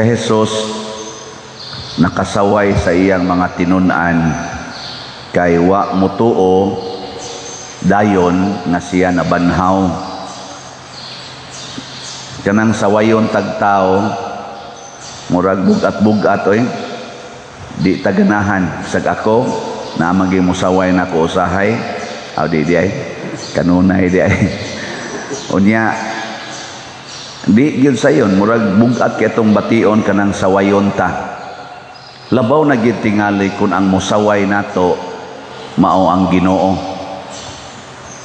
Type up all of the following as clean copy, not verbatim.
Si Jesus nakasaway sa iyang mga tinun-an kay wa mutuo dayon nga siya nabanhaw. Kanang sawayon tagtao, murag bugat-bugat oy, di taganahan. Sag ako na magi musaway na ko usahay aw di di ay kanunay di ay unya di gyud sayon, murag bugat kay itong bation kanang sawayon ta. Labaw na gyud tingali kung ang musaway nato mao ang Ginoo.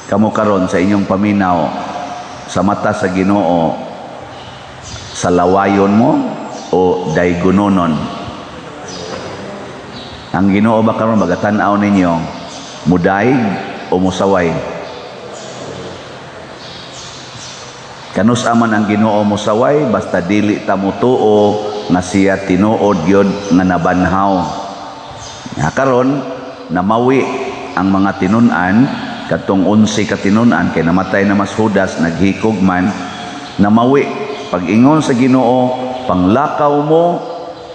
Kamo karon sa inyong paminaw, sa mata sa Ginoo, sa lawayon mo o daygunonon? Ang Ginoo ba karon magatan-aw ninyo, mudaig o musaway? Kanus aman ang Ginoo musaway basta dili ta motuo nga siya tinuod gyud nga nabanhaw. Nga karon namawi ang mga tinun-an, katong 11 ka tinun-an kay namatay na mas Judas, naghikog man, namawi. Pag-ingon sa Ginoo, "Panglakaw mo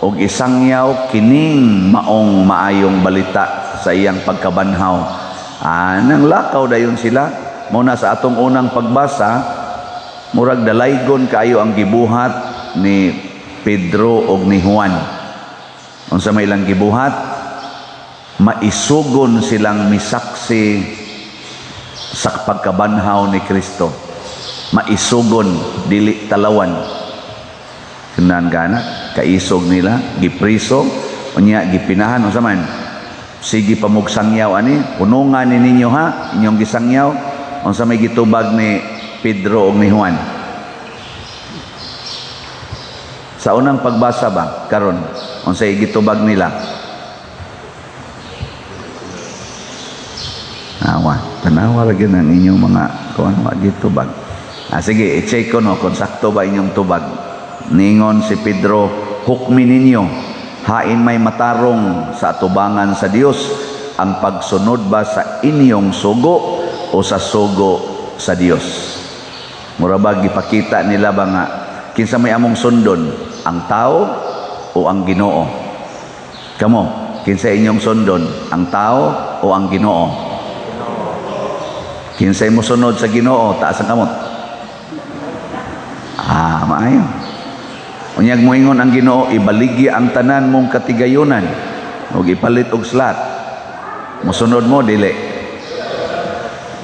og isangyaw kining maong maayong balita sa iyang pagkabanhaw." Ah, nang lakaw dayon sila. Mo na sa atong unang pagbasa, murag dalaygon kaayo ang gibuhat ni Pedro og ni Juan. Unsa may ilang gibuhat? Maisugon silang misaksi sa pagkabanhaw ni Kristo. Maisugon, dili talawan. Kinan gana, kaisog nila, gipriso, unya gipinahan, unsa man? "Sige pamugsangyaw ani, hunungan ni ninyo ha, inyong gisangyaw." Unsa may gitubag ni Pedro ug ni Juan? Sa unang pagbasa ba karon, unsay gitubag nila? Awa, tanawa lagi ng inyong mga kuan, wa gitubag. Ah, sige, i-check ko no kung sakto ba inyong tubag. Ningon si Pedro, "Hukmi ninyo, hain may matarong sa atubangan sa Dios, ang pagsunod ba sa inyong sugo o sa sugo sa Dios?" Mura ba gipakita nila ba nga kinsa may among sundon, ang tao o ang Ginoo? Kamo, kinsa inyong sundon, ang tao o ang Ginoo? Kinsay mo sunod sa Ginoo, taas ang kamot. Ah, maayo. Unyag moingon ang Ginoo, "Ibaligya ang tanan mong katigayunan ug ipalit og slot." Mosunod mo, dili?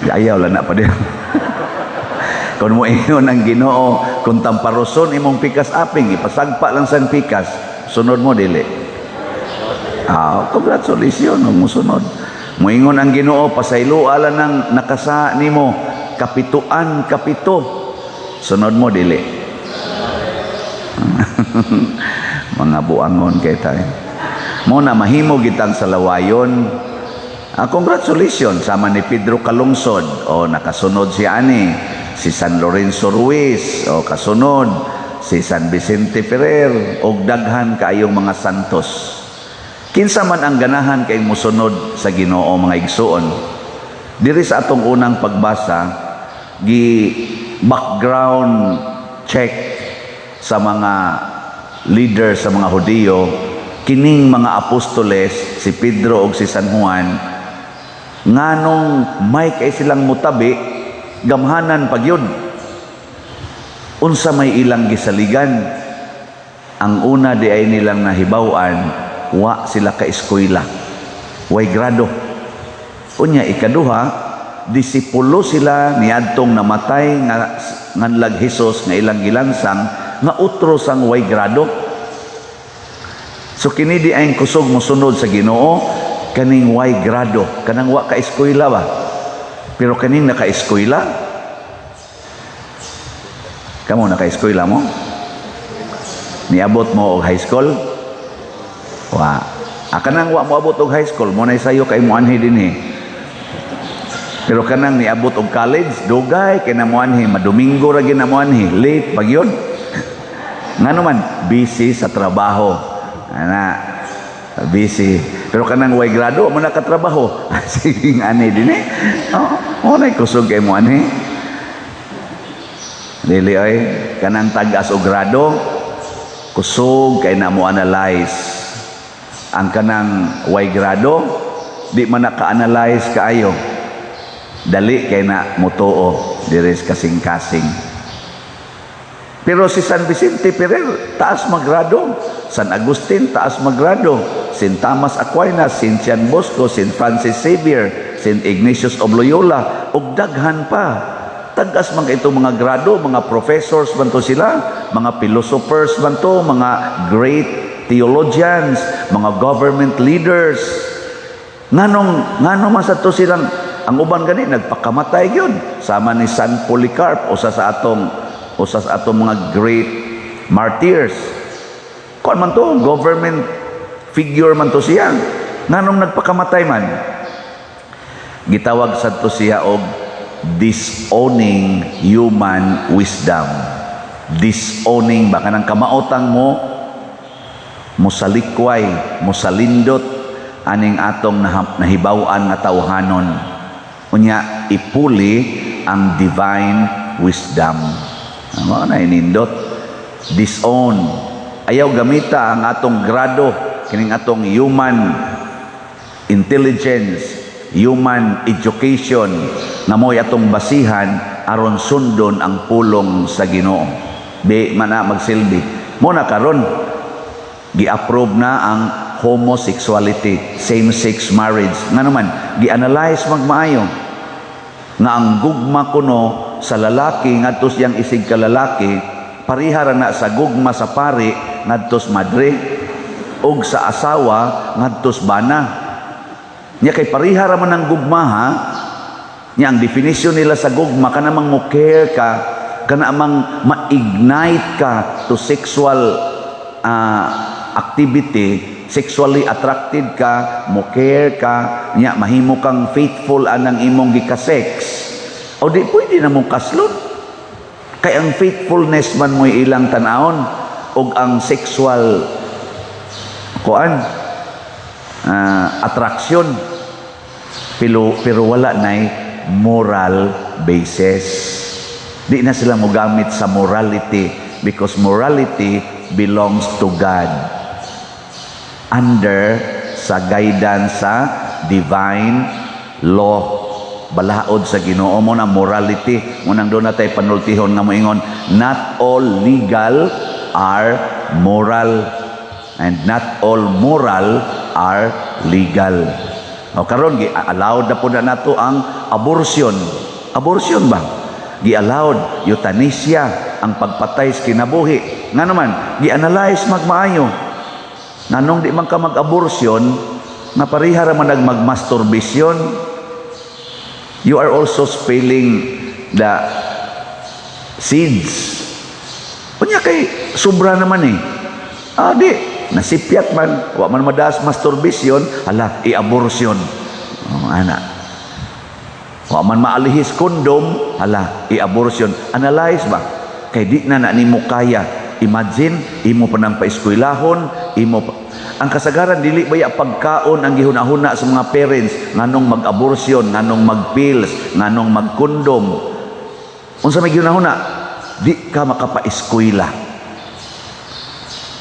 Ayaw lang na pa din. Kung moingon ang Ginoo, kung tamparoson imong pikas aping, ipasagpa lang sa pikas, sunod mo, dili? Ah, congratulations, mosunod. Moingon ang Ginoo, "Pasayloa lang ng nakasa nimo, kapituan kapito." Sunod mo, dili? Mga buangon kay tayo. Mo na mahimo gitang sa lawayon. Ah, congratulations sama ni Pedro Kalungsod o nakasunod si ani, si San Lorenzo Ruiz o kasunod si San Vicente Ferrer og daghan kaayong mga santos. Kinsa man ang ganahan kay mosunod sa Ginoo, mga igsuon? Diri sa atong unang pagbasa, gi background check sa mga leader sa mga Hudiyo kining mga apostoles, si Pedro ug si San Juan, nganong may kay silang mutabi, gamhanan pagyud. Unsa may ilang gisaligan? Ang una di ay nilang nahibaw-an, wa sila ka eskwela, way grado. Unya ikaduha, disipulo sila niadtong namatay nga nganlag Hesus nga ilang gilansang, nga utro sang way grado. So kini di ay kusog mosunod sa Ginoo, kaning way grado, kanang wa ka eskwela ba. Pero kaning naka-eskwela, kamo, naka-eskwela mo? Niabot mo og high school? Wa. Ah, kanang wa mo abot og high school, mo na sayo kay moanhi dinhi. Pero kanang niabot og college, dugay kay na moanhi, madomingo ra gyud na moanhi, late pag yun. Ngano man, busy sa trabaho. Ana, busy. Pero kanang way grado, mo nakatrabaho. Sige ani din eh. Oh, mo na kusog kay mo ani. Dili ay kanang tag-as og grado. Kusog kay na mo analyze. Ang kanang way grado, di man naka-analyze kaayo. Dali kay na mutuo diri sa kasing-kasing. Pero si San Vicente Ferrer, taas magrado. San Agustin, taas magrado. Saint Thomas Aquinas, Saint John Bosco, Saint Francis Xavier, Saint Ignatius of Loyola, ug daghan pa. Tag-as man ito mga grado, mga professors man to sila, mga philosophers man to, mga great theologians, mga government leaders. Nganong man sa to silang ang uban gani nagpakamatay gyud, sama ni San Polycarp, usa sa atong mga great martyrs. Kuan man to, government figure man to siya. Nganong nagpakamatay man? Gitawag sad to siya og disowning human wisdom. Disowning ba, kanang kamaotang mo musalikway, musalindot aning atong nahibaw-an nga tawhanon. Unya ipuli ang divine wisdom. Mao na inindot. Disown. Ayaw gamita ang atong grado, kining atong human intelligence, human education nga mo'y atong basihan aron sundon ang pulong sa Ginoo. Di man na magsilbi. Mo na karon gi-approve na ang homosexuality, same-sex marriage. Nga naman, gi-analyze magmaayo nga ang gugma kuno sa lalaki ngadto siyang isig ka lalaki pareha ra na sa gugma sa pari ngadto sa madre ug sa asawa ngadto sa bana. Nya kay pareha ra man ang gugma, ha. Nya ang definition nila sa gugma, kana mang mo care ka, kana mang ma-ignite ka to sexual activity, sexually attracted ka, mo care ka, nya mahimo kang faithful anang imong gika-sex. O di pwede na mo kaslot. Kay ang faithfulness man mo'y ilang tanawon ug ang sexual kuan attraction, pero wala nay moral basis. Di na sila mogamit sa morality because morality belongs to God under sa guidance sa divine law, balaod sa Ginoo mo na morality. Munang doon na tayo panultihon nga moingon, not all legal are moral and not all moral are legal. O karon gi allowed na po na nato ang abortion. Abortion ba, gi-allowed euthanasia, ang pagpatay sa kinabuhi. Nga naman gi-analyze magmaayo, nganong di man ka mag-abortion nga pareha ra man nag magmasturbation? You are also spilling the seeds. Unya kay sobra naman eh. Ah, di nasipyat man, wa man madaas masturbation, hala, i-abortion. Oh, ana. Wa man maalihis kondom, hala, i-abortion. Analyze ba? Kay di na na nimo kaya. Imagine, imo pa nang paeskwelahon, imo pa. Ang kasagaran, dili baya pagkaon ang gihuna-huna sa mga parents nganong mag-abortion, nganong mag-pills, nganong mag-kondom. Unsa may gihuna-huna? Di ka makapaeskwela.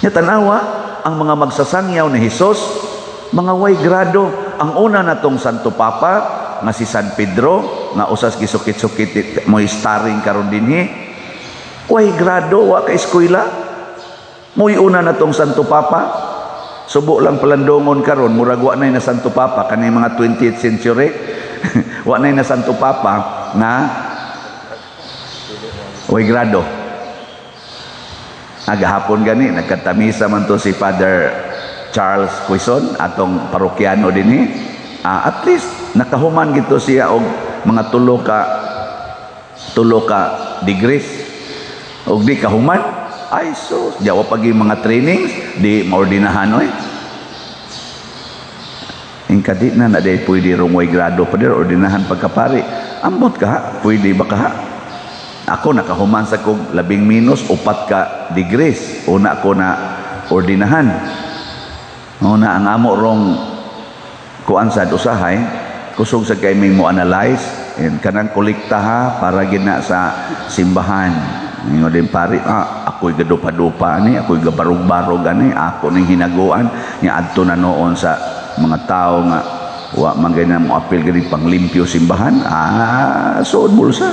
Nya tanawa ang mga magsasangyaw ni Hesus, mga way grado. Ang una natong Santo Papa nga si San Pedro, nga usas gisukit-sukit mo starring karon dinhi, way grado, wa ka eskwela. Mo'y una natong Santo Papa. Subo lang palandongon karon, murag wa na Santo Papa kani mga 20th century. Wa na Santo Papa nga way grado. Agahapon gani nagkatamisa man to si Father Charles Quezon, atong parokyano dinhi. Ah, at least nakahuman gito siya og mga tulo ka degrees. Og di kahuman, ay so jawa pagi mga trainings, di maordinahan oy. Ingka di na na di pwede rong way grado pa dir ordinahan pagkapari. Ambot ka ha, pwede ba ka ha? Ako nakahuman sa kog labing minus 4 ka degrees. Una ko na ordinahan. Una ang amo rong kuan sad usahay, kusog sa kay mo analyze and kanang kolekta ha, para gina sa simbahan. Ingon din pari, "Ah, ako'y gadupa-dupa ani, ako'y gabarog-barog ani, ako ning hinaguan." Nya adto na noon sa mga tao nga wa man gani mo apil gani panglimpyo simbahan, ah, suod bulsa.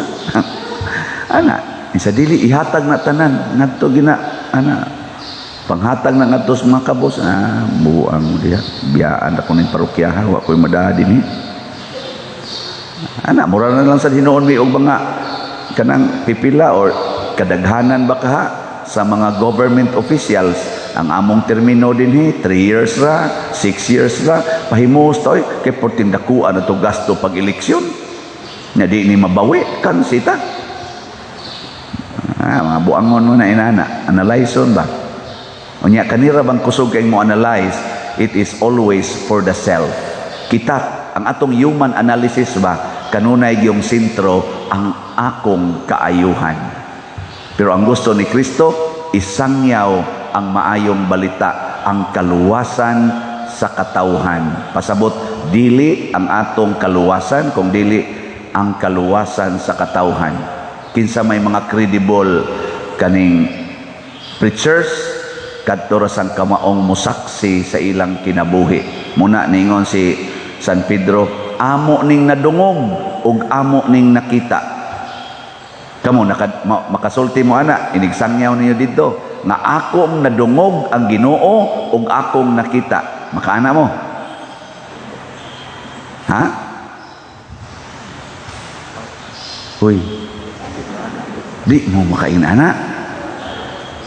Ana, isa dili ihatag na tanan ngadto gina ana panghatag na ngadto sa mga kabos, ah, buang mo diha, biyaan ako ning parokyaha, wa ko'y madaha dinhi. Ana, mura na lang sa hinuon mi og mga kanang pipila or kadaghanan ba kaha sa mga government officials. Ang among termino dinhi 3 years ra, 6 years ra, pahimos ta oy, kay porting dakuan na to gasto pag eleksyon nya di ni mabawi kan sita. Ah, mga buangon mo na inana, analyze ba. Unya kanira bang kusog kay mo analyze, it is always for the self. Kita ang atong human analysis ba, kanunay gyung sentro ang akong kaayuhan. Pero ang gusto ni Kristo, isangyaw ang maayong balita, ang kaluwasan sa katawhan. Pasabot, dili ang atong kaluwasan, kung dili ang kaluwasan sa katawhan. Kinsa may mga credible kaning preachers, kadto ra sang kamaong musaksi sa ilang kinabuhi. Muna ningon si San Pedro, "Amo ning nadungog ug amo ning nakita." Kamo naka, makasulti mo ana, inigsangyaw ninyo didto nga akong nadungog ang Ginoo ug akong nakita. Makaana mo? Ha? Uy. Di mo makain ana.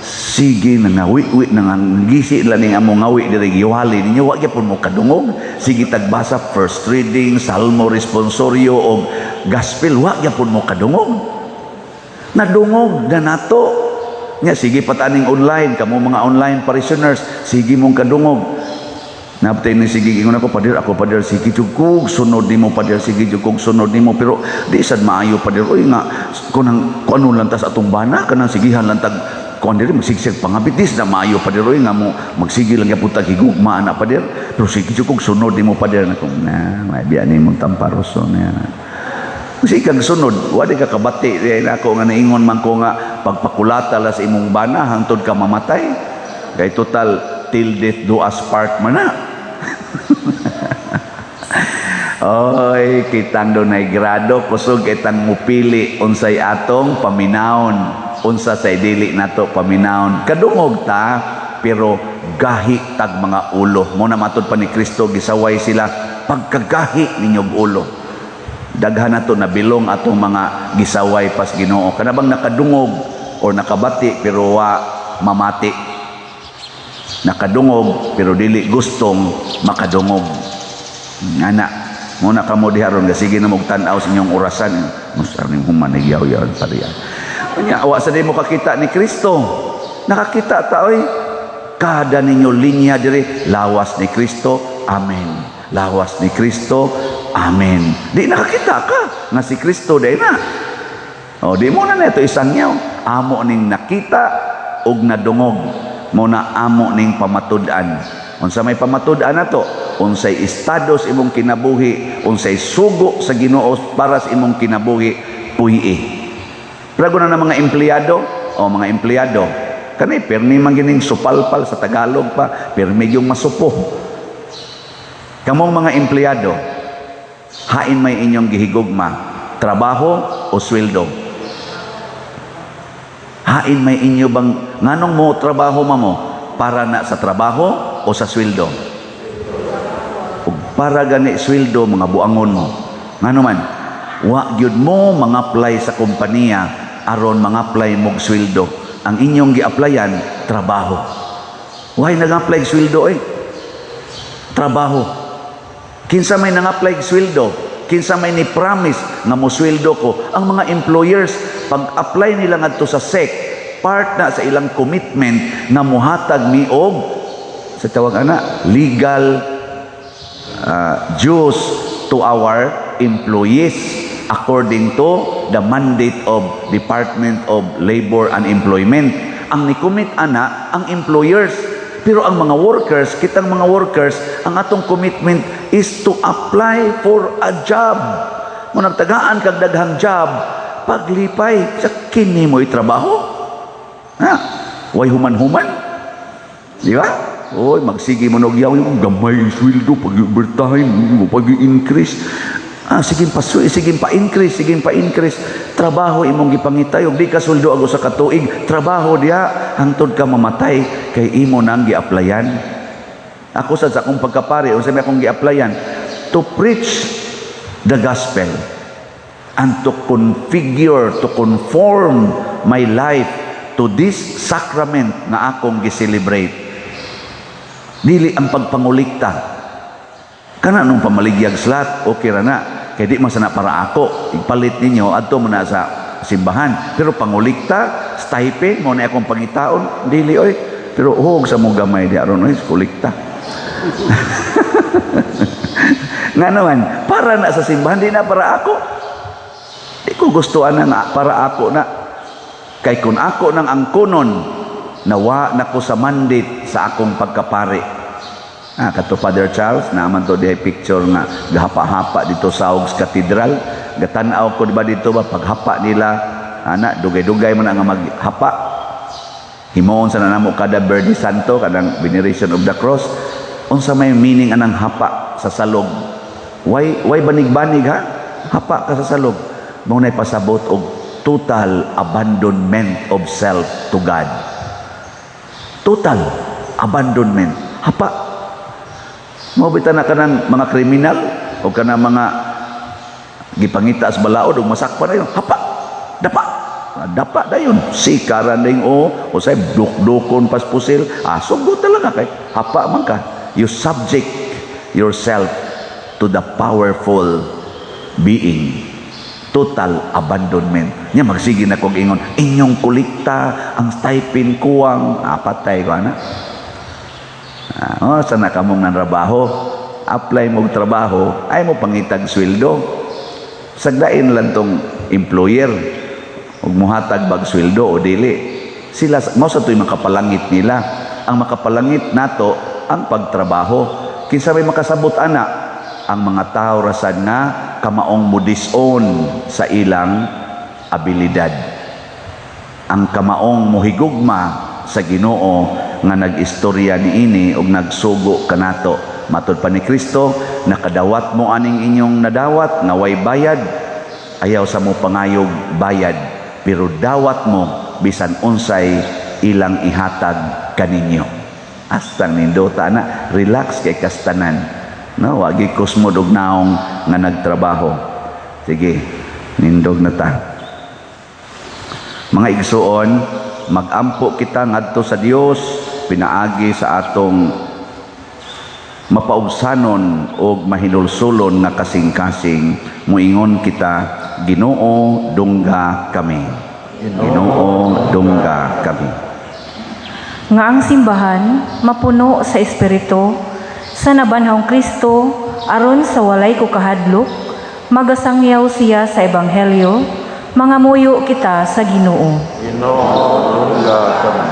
Sige na ngawi-wi na nga gisi lang ning among ngawi diri, giwali ninyo, wa gyapon mo kadungog. Sige tagbasa first reading, salmo, responsorio og gospel, wa gyapon mo kadungog. Nadungog na nato nya, sige pataning online kamo, mga online parishioners, sige mong kadungog. Naptay ni sige ingon ako, "Pader, ako pader, sige jud kog sunod nimo, pader, sige jud kog sunod nimo, pero di sad maayo, pader, oy, nga kunang kuno lang tas atong bana kanang sigihan lang tag kuan diri, magsigsig pangabit, dis na maayo, pader, oy, nga mo magsige lang gyapon tag higugma ana, pader, pero sige jud kog sunod nimo, pader." Nako na may biya nimong tamparoson niya. Kasi kag sunod, wala ka kabati diay nako nga naingon man ko nga pagpakulata la sa imong bana hangtod ka mamatay. Kay total till death do us part man na. Oy, kitang dunay grado, kusog kitang mupili unsay atong paminawon, unsa say dili nato paminawon. Kadungog ta, pero gahi tag mga ulo. Mo na matud pa ni Kristo gisaway sila, "Pagkagahi ninyog ulo." Daghan nato nabilong atong mga gisaway pas Ginoo. Kana bang nakadungog or nakabati pero wa mamati. Nakadungog pero dili gustong makadungog. Ngana, muna kamo diha ron, sige na mog tan-aw sa inyong orasan. Musta ning human nagyaw-yaw pariya. Unya wa sa di mo kakita ni Kristo. Nakakita ta oy. Kada ninyo linya diri, lawas ni Kristo, amen. Lawas ni Kristo, amen. Di nakakita ka nga si Kristo day na. O di mo na neto isangyaw. Amo ning nakita ug nadungog. Mo na amo ning pamatud-an. Unsa may pamatud-an nato? Unsay estado sa imong kinabuhi, unsay sugo sa Ginoo para sa imong kinabuhi, puyi. Pero na mga empleyado, o mga empleyado, kani pirmi man gining supalpal sa Tagalog pa, pirmi yung masupo. Kamong mga empleyado, hain may inyong gihigugma, trabaho o sweldo? Hain may inyo bang nganong mo trabaho mamo, para na sa trabaho o sa sweldo? Ug para gani sweldo, mga buangon mo. Ngano man, wa gyud mo mga apply sa kompanya aron mga apply mog sweldo. Ang inyong gi-applyan, trabaho. Why nag-apply og sweldo eh? Trabaho. Kinsa may nang-apply og sweldo? Kinsa may ni promise nga mo sweldo ko? Ang mga employers, pag-apply nila ngadto sa SEC, part na sa ilang commitment nga muhatag mi og sa tawag ana legal dues to our employees according to the mandate of Department of Labor and Employment. Ang ni-commit ana ang employers. Pero ang mga workers, kitang mga workers, ang atong commitment is to apply for a job. Mo nagtagaan kag daghang job, paglipay sa kini mo trabaho. Ha? Way human-human. Di ba? Oy, magsige mo og yaw yung gamay sweldo pag overtime, pag increase. Ah, sige pa, sige pa increase, sige pa increase. Trabaho imong gipangitay og di ka sweldo og usa ka tuig, trabaho diha hangtod ka mamatay kay imo nang gi-applyan. Ako sa akong pagkapari, unsa may akong gi-applyan? To preach the gospel and to configure, to conform my life to this sacrament nga akong gi-celebrate. Dili ang pagpangulikta. Kana nung pamaligyag slot, okay ra na. Kay di man sana para ako. Ipalit ninyo, adto mo na sa simbahan. Pero pangulikta, stipend, mao na akong pangitaon, dili oy. Pero hug sa mo gamay di aron oy, kulikta. Nga naman, para na sa simbahan, di na para ako. Di ko gusto ana nga para ako na. Kay kung ako nang angkonon, nawa na ko sa mandate sa akong pagkapari. Ah, kato Father Charles, naaman to dihay picture nga gahapa-hapa dito sa Augs Cathedral. Gatan-aw ko, di ba, dito ba paghapa nila ana, dugay-dugay man nga maghapa. Himuon sa namo kada Biyernes Santo, kanang veneration of the cross. Unsa may meaning anang hapa sa salog? Why banig-banig, ha? Hapa ka sa salog. Mao nay pasabot og total abandonment of self to God. Total abandonment. Hapa. Mao bitaw na kanang mga kriminal o kanang mga gipangita sa balaod ug masakpan na yun. Hapa. Dapa. Dapa dayon. Sikaran ding o o say dukdukon pas pusil. Ah, sugot talaga kay hapa man ka. You subject yourself to the powerful being. Total abandonment. Nya magsige na kog ingon, inyong kolekta, ang stipend kuwang, ah, patay ko ana. Ah, oh, sana ka mong nanrabaho, apply mo og trabaho, ay mo pangitag sweldo. Sagdain lang tong employer ug muhatag bag sweldo o dili. Sila mao sa to'y makapalangit nila. Ang makapalangit nato ang pagtrabaho. Kinsa may makasabot ana? Ang mga tao rasad nga kamaong mo disown sa ilang abilidad. Ang kamaong mohigugma sa Ginoo nga nag-istorya niini ug nagsugo kanato. Matod pa ni Kristo, nakadawat mo aning inyong nadawat nga way bayad, ayaw sa mo pangayog bayad, pero dawat mo bisan unsay ilang ihatag kaninyo. Astang nindota na, relax kay kastanan. No, wagi kusmod og naong nga nagtrabaho. Sige, nindog na ta. Mga igsuon, magampo kita ngadto sa Dios pinaagi sa atong mapaubsanon og mahinulsulon nga kasing-kasing. Muingon kita, Ginoo, dungga kami. Ginoo, dungga kami. Nga ang simbahan mapuno sa Espiritu sa nabanhawng Kristo aron sa walay ko kahadlok magasangyaw siya sa ebanghelyo, mangamuyo kita sa Ginoo. Ginoo, dungga kami.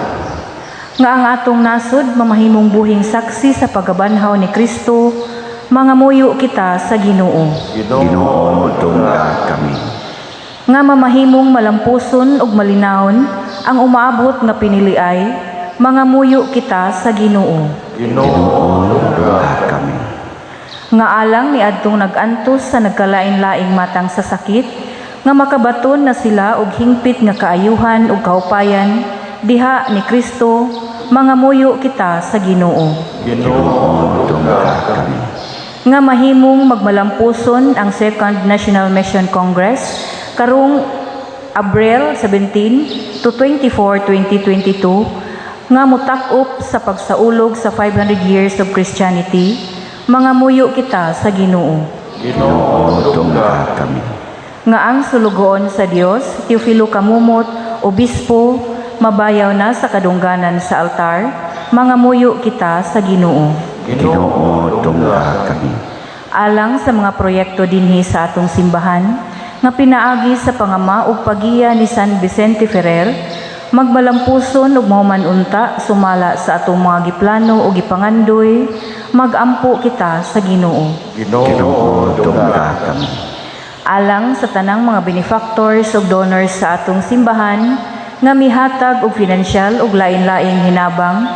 Nga ang atong nasod mamahimong buhing saksi sa pagkabanhaw ni Kristo, mangamuyo kita sa Ginoo. Ginoo, dungga kami. Nga mamahimong malampuson ug malinawon ang umaabot nga piniliay, mangamuyo kita sa Ginoo. Ginoo, Dungga kami. Nga alang ni adtong nag-antos sa nagkalain-laing matang sa sakit, nga makabaton na sila og hingpit nga kaayuhan ug kaupayan diha ni Kristo, mangamuyo kita sa Ginoo. Ginoo, Dungga kami. Nga mahimong magmalampuson ang Second National Mission Congress karong Abril 17 to 24, 2022 nga mutak-op sa pagsaulog sa 500 years of Christianity, mangamuyo kita sa Ginoo. Ginoo, Dungga kami. Nga ang sulugoon sa Dios, Teofilo Camomot, obispo, mabayaw na sa kadungganan sa altar, mangamuyo kita sa Ginoo. Ginoo, dungga kami. Alang sa mga proyekto dinhi sa atong simbahan nga pinaagi sa pangama ug pagiya ni San Vicente Ferrer, magmalampuson ug mahuman unta sumala sa atong mga giplano ug gipangandoy, magampo kita sa Ginoo. Ginoo, Ginoo, dungga kami. Alang sa tanang mga benefactors ug donors sa atong simbahan nga mihatag og pinansyal ug lain-laing hinabang,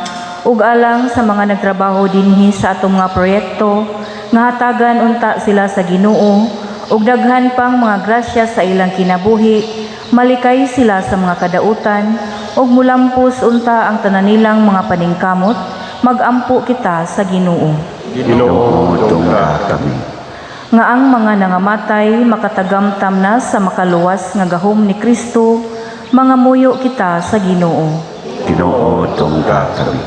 ug alang sa mga nagtrabaho dinhi sa atong mga proyekto, nga hatagan unta sila sa Ginoo ug daghan pang mga grasya sa ilang kinabuhi, malikay sila sa mga kadautan ug mulampos unta ang tanan nilang mga paningkamot, magampo kita sa Ginoo. Ginoo, Dungga kami. Nga ang mga nangamatay makatagamtam na sa makaluwas nga gahom ni Kristo, mangamuyo kita sa Ginoo. Ginoo, dungga kami.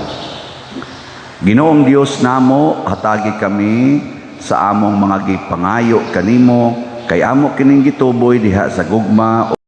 Ginoong Dios namo, hatagi kami sa among mga gipangayo kanimo, kay amo kining gituboy diha sa gugma.